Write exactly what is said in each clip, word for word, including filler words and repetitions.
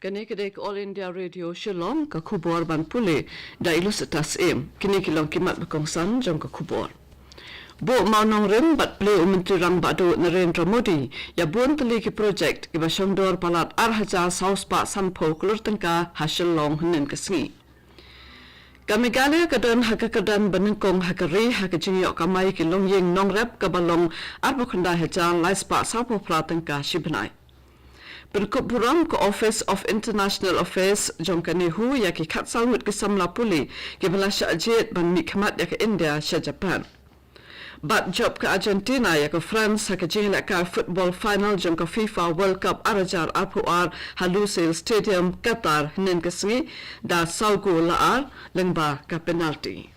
Kane ka dei ka All India Radio Shillong, ka khubor ban pule da i Lusita Syiem. Kine ki long ki mat ba kongsan jong ka khubor. Buh mawnongrim bad plie u Myntri Rangbah Duh Narendra Modi ïa bun tylli ki projek kiba shongdor palat ar hajar saw spah sanphew klur tyngka ha Shillong hynnin ka sngi. Ka Meghalaya ka don ha ka kyrdan ba nyngkong ha ka ri ha ka jingïoh kamai ki longïing nongrep kaba long arphew khyndai hajar lai spah sawphew phra tyngka shi bnai. Pynkup burom ka Office of International Affairs jong ka NEHU ïa ki khatsaw ngut ki samla pule kiba la shah jied ban mihkhmat ïa ka India sha Japan. Bad jop ka Argentina ïa ka France ha ka jingïalehkai football final jong ka FIFA World Cup ar hajar arphew ar ha Lusail Stadium, Qatar, hynnin ka sngi da saw gol la ar lyngba ka penalty.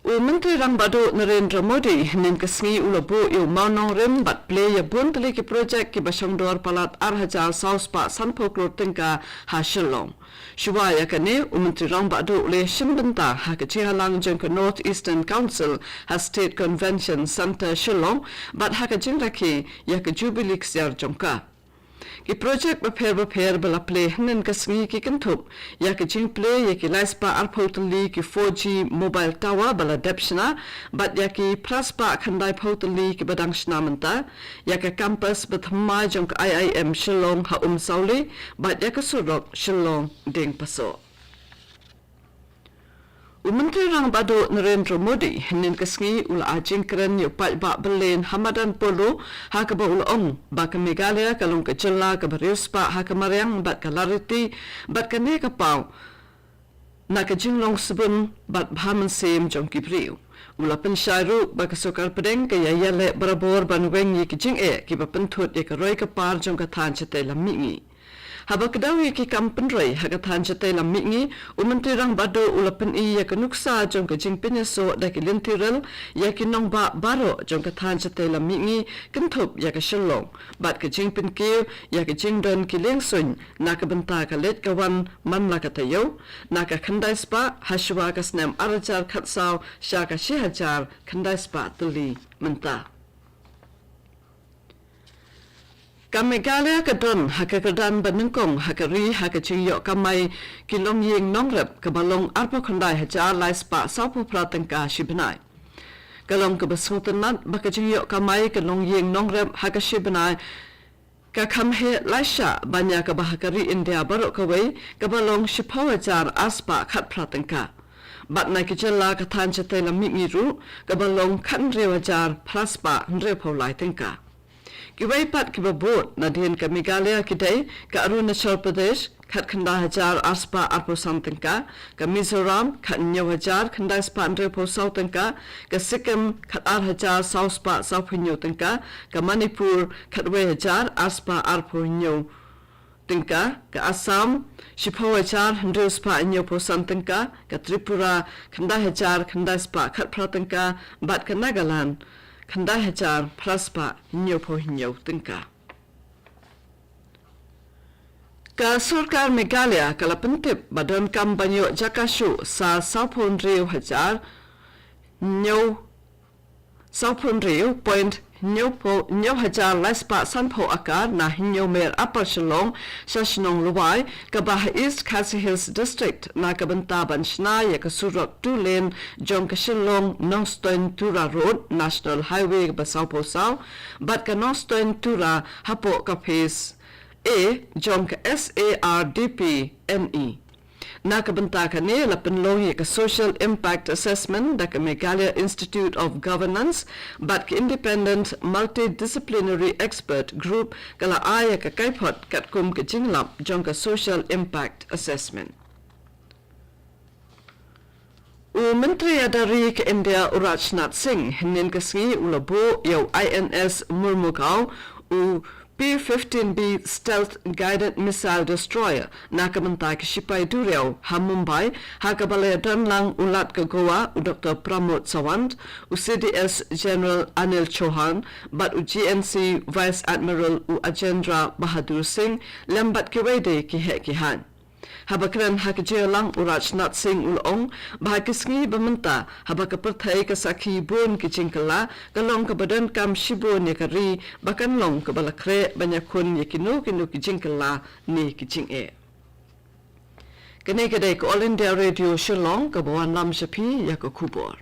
U Myntri Rangbah Duh Narendra Modi hynnin ka sngi u la buh ïa u mawnongrim bad plie ïa bun tylli ki projek kiba shongdor palat ar hajar saw spah sanphew klur tyngka ha Shillong. Shuwa ïa kane, u Myntri Rangbah Duh u la shim bynta ha ka jingïalang jong ka North Eastern Council ha State Convention Centre Shillong bad ha ka jingrakhe ïa ka Jubilee ksiar jong ka. Ki projek bapher bapher ba la plie hynnin ka sngi ki kynthup ïa ka jingplie ïa ki lai spah arphew tylli ki four G mobile tower ba la dep shna bad ïa ki phra spah khyndaiphew tylli kiba dang shna mynta, ïa ka campus bathymmai jong ka I I M Shillong ha Umsawli bad ïa ka surok Shillong Dieng Pasoh. U Myntri Rangbah Duh Narendra Modi hynnin ka sngi u la ai jingkren ïa u paidbah Belen ha madan Polo ha kaba u la ong ba ka Meghalaya ka long ka jylla kaba riewspah ha ka mariang bad ka lariti bad kane ka paw na ka jinglong sbun bad bha mynsiem jong ki briew. U la pynshai ruh ba ka sorkar pdeng ka ïa ïaleh barabor ban weng ïa ki jingeh kiba pynthut ïa ka roi ka par jong ka thaiñ shatei lam mihngi. Haba kdew ïa ki kam pynroi ha ka thaiñ shatei lam mihngi, u Myntri Rangbah Duh u la pyni ïa ka nuksa jong ka jingpynïasoh da ki lynti rel ïa ki nongbah baroh jong ka thaiñ shatei lam mihngi kynthup ïa ka Shillong bad ka jingpynkiew ïa ka jingdon ki liengsuiñ na ka bynta ka leit ka wan man la ka taïew, na ka khyndai spah ha shuwa ka snem ar hajar khatsaw sha ka shi hajar khyndai spah tylli mynta. Ka Meghalaya ka don ha ka kyrdan ba nyngkong ha ka ri ha ka jingïoh kamai ki longïing nongrep kaba long arphew khyndai hajar lai spah sawphew phra tyngka shi bnai. Ka long kaba sngewtynnat ba ka jingïoh kamai ka longïing nongrep ha ka shi bnai ka kham heh lai shah ban ïa kaba ha ka ri India baroh kawei kaba long shiphew hajar ar spah khatphra tyngka. Bad na ki jylla ka thaiñ shatei lam mihngi ruh kaba long khathynriew hajar phra spah hynriewphew lai tyngka. Kiwei pat kiba bud nadien ka Meghalaya ki dei ka Arunachal Pradesh, khatkhyndai hajar ar spah arphew san tyngka, ka Mizoram, khathynñiew hajar khyndai spah hynriewphew saw tyngka, ka Sikkim, khatar hajar saw spah sawphew hynñiew tyngka, ka Manipur, khatwei hajar ar spah arphew hynñiew tyngka, ka Assam, shiphew hajar hynriew spah hynñiewphew san tyngka, ka Tripura, khyndai hajar khyndai spah khatphra tyngka, bad ka Nagaland, khyndai hajar phra spah hynñiewphew hynñiew tyngka. Ka sorkar Meghalaya ka la pyntip ba donkam ban ïoh jaka shuh sa sawphew hynriew hajar hynñiew, sawphew hynriew point hynñiewphew, hynñiew hajar lai spah sanphew akar na Hynñiewmer Upper Shillong sha shnong Lwai kaba ha East Khasi Hills District na ka bynta ban shna ïa ka surok two lane jong ka Shillong Nongstoiñ Tura Road, National Highway ba sawphew saw, bad ka Nongstoiñ Tura hapoh ka Phase A jong ka S A R D P N E. Na ka bynta kane la pynlong ïa ka Social Impact Assessment da ka Meghalaya Institute of Governance bad ka Independent Multidisciplinary Expert Group ka la ai ïa ka kaiphod katkum ka jinglap jong ka Social Impact Assessment. U Myntri Ïada Ri ka India u Rajnath Singh hynnin ka sngi u la buh ïa u I N S Murmugaon, u P fifteen B Stealth Guided Missile Destroyer na ka bynta ki shipai duriaw ha Mumbai, ha kaba la ïadon lang u Lat ka Goa u Doctor Pramod Sawant, u C D S General Anil Chauhan, bad u G N C Vice Admiral u Ajendra Bahadur Singh, lem bad kiwei de ki heh ki haiñ. Haba kren ha ka jingïalang, u Rajnath Singh u la ong ba ha ki sngi ba mynta, haba ka pyrthei ka sakhi bun ki jingkylla, ka long kaba donkam shibun ïa ka ri ba kan long kaba la khreh ban ïakhun ïa kino kino ki jingkylla ne ki jingeh. Kane ka dei ka All India Radio Shillong kaba wanlam sha phi ïa ka khubor.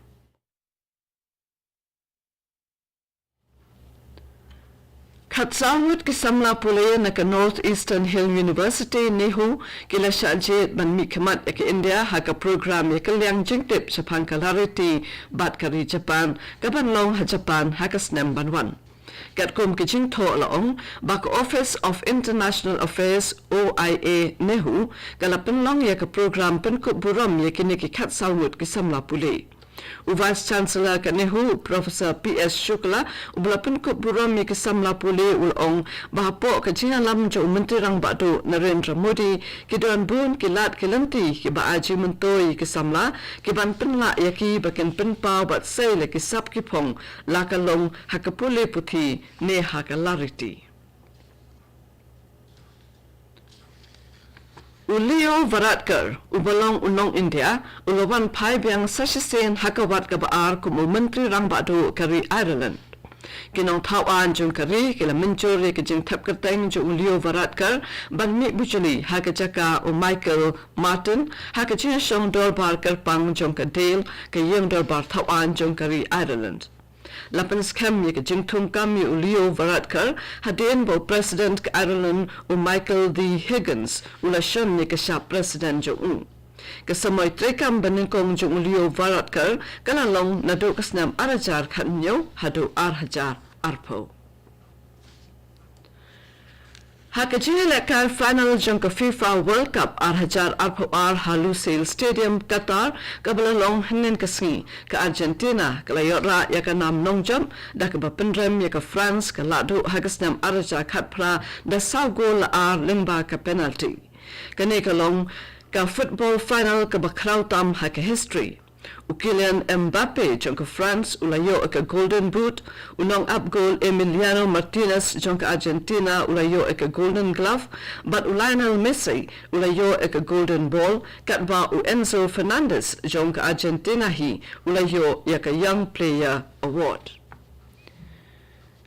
Khatsaw ngut ki samla pule na ka North Eastern Hill University, NEHU, ki la shah jied ban mihkhmat ïa ka India ha ka program ïa ka liang jingtip shaphang ka lariti bad ka ri Japan, kaban long ha Japan ha ka snem ban wan. Katkum ki jingthoh la ong ba ka Office of International Affairs, O I A, NEHU, ka la pynlong ïa ka program pynkup burom ïa kine ki khatsaw ngut ki samla pule. U Vice Chancellor ka NEHU, Professor P S Shukla, uba la pynkup burom ïa ki samla pule, u la ong ba hapoh ka jingïalam jong u Myntri Rangbah Duh Narendra Modi, ki don bun ki lad ki lynti kiba ai jingmyntoi ïa ki samla, kiban pynlah ïa ki ba kin pynpaw bad sei la ki sap ki phong, la ka long ha ka pule puthi ne ha ka lariti. U Leo Varadkar, uba long u nong India, u la wan phai biang sa shisien ha ka wat kaba ar kum u Myntri Rangbah Duh ka ri Ireland. Ki nongthaw aiñ jong ka ri ki la mynjur ïa ka jingthep kyrteng jong u Leo Varadkar ban mih bujli ha ka jaka u Michael Martin, ha ka jingïashong dorbar kyrpang jong ka Dáil, ka ïing dorbar thaw aiñ jong ka ri Ireland. La pynskhem ïa ka jingthungkam ïa u Leo Varadkar hadien ba u President ka Ireland, u Michael D Higgins, u la shon ïa ka shap President jong u. Ka samoi treikam banyngkong jong u Leo Varadkar ka la long naduh ka snem ar hajar khathynñiew haduh ar hajar arphew. Ha ka jingïalehkai final jong ka FIFA World Cup ar hajar arphew ar ha Lusail Stadium, Qatar, kaba la long hynnin ka sngi, ka Argentina ka la ïoh rah ïa ka nam nongjop da kaba pynrem ïa ka France ka lahduh ha ka snem ar hajar khatphra da saw gol la ar lyngba ka penalty. Kane ka long ka football final kaba khraw tam ha ka history. U Kylian Mbappe jong ka France u la ïoh ïa ka Golden Boot, u nongap gol Emiliano Martinez jong ka Argentina u la ïoh ïa ka Golden Glove, bad u Lionel Messi u la ïoh ïa ka Golden Ball, katba u Enzo Fernandez jong ka Argentina hi u la ïoh ïa ka Young Player Award.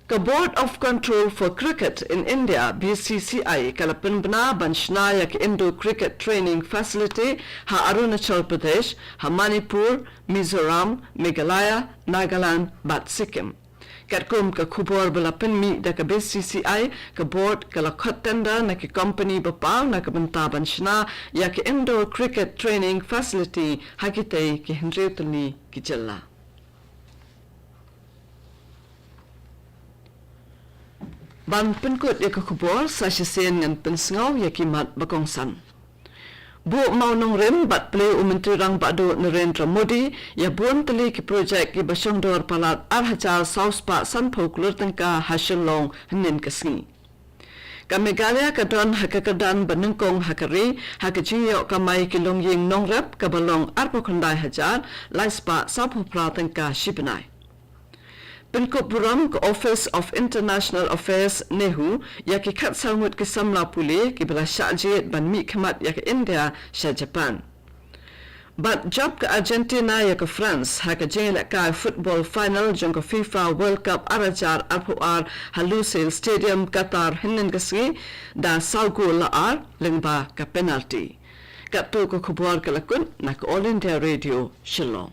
Ka Board of Control for Cricket in India, B C C I, ka la pynbna ban shna ïa ka Indoor Cricket Training Facility ha Arunachal Pradesh, ha Manipur, Mizoram, Meghalaya, Nagaland bad Sikkim. Katkum ka khubor ba la pynmih da ka B C C I, ka board ka la khot tender na ki company ba paw na ka bynta ban shna ïa ka Indoor Cricket Training Facility ha kitei ki hynriew tylli ki jylla. Ban pynkut ïa ka khubor, sa shisien ngan pynsngew ïa ki mat ba kongsan. Buh mawnongrim bad plie u Myntri Rangbah Duh Narendra Modi ïa bun tylli ki projek kiba shongdor palat ar hajar saw spah sanphew klur tyngka ha Shillong hynnin ka sngi. Ka Meghalaya ka don ha ka kyrdan banyngkong ha ka ri ha ka jingïoh kamai ki longïing nongrep kaba long arphew khyndai hajar lai spah sawphew phra tyngka shi bnai. Pynkup burom ka Office of International Affairs, NEHU, ïa ki khatsaw ngut ki samla pule kiba la shah jied ban mihkhmat ïa ka India sha Japan. Bad jop ka Argentina ïa ka France ha ka jingïalehkai football final jong ka FIFA World Cup ar hajar arphew ar ha Lusail Stadium, Qatar, hynnin ka sngi da saw gol la ar lyngba ka penalty. Katto ka khubor ka la kut na ka All India Radio Shillong.